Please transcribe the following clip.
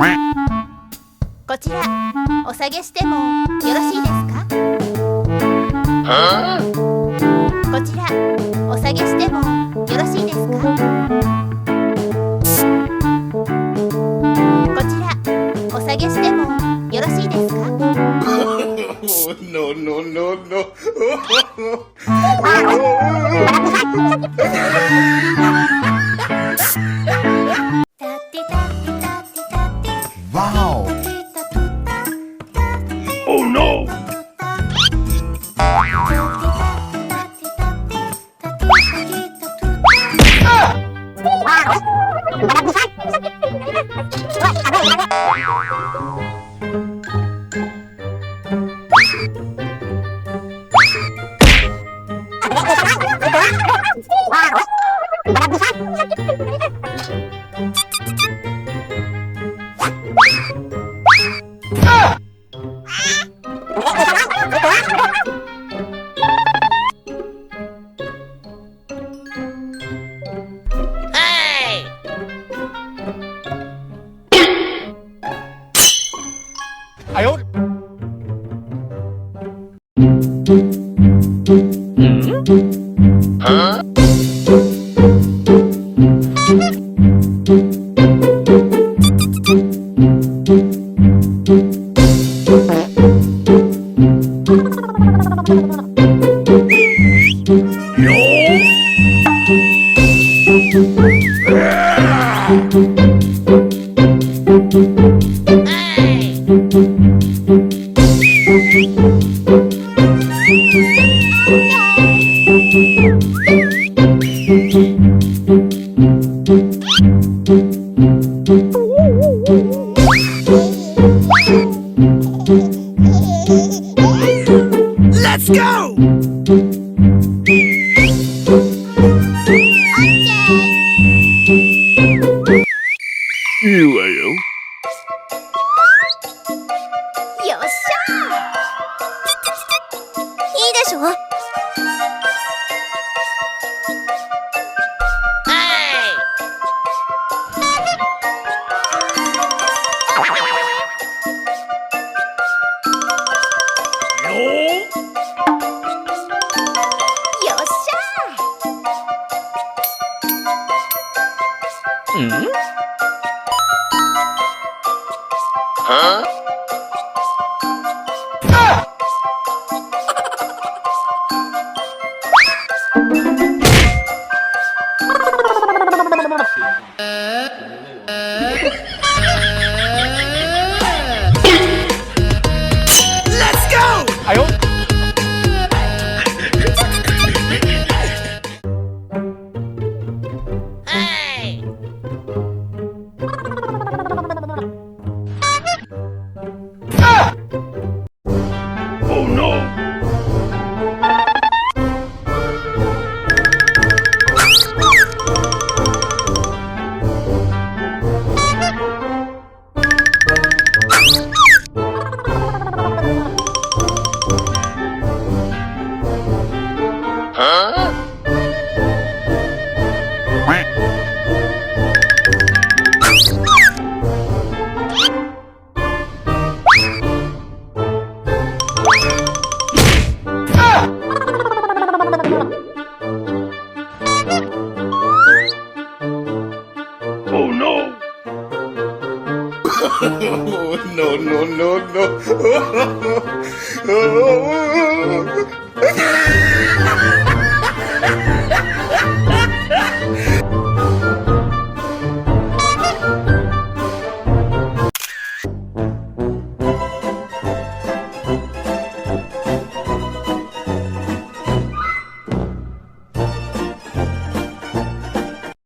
こちらお下げしてもよろしいですか？こちらお下げしてもよろしいですか？こちらお下げしてもよろしいですか？ No, no, no, no. Wow! Oh no! Let's go! いいわよ。よっしゃー。いいでしょ？よっしゃー。 Let's go! Oh no! Oh no! No, no, no, no.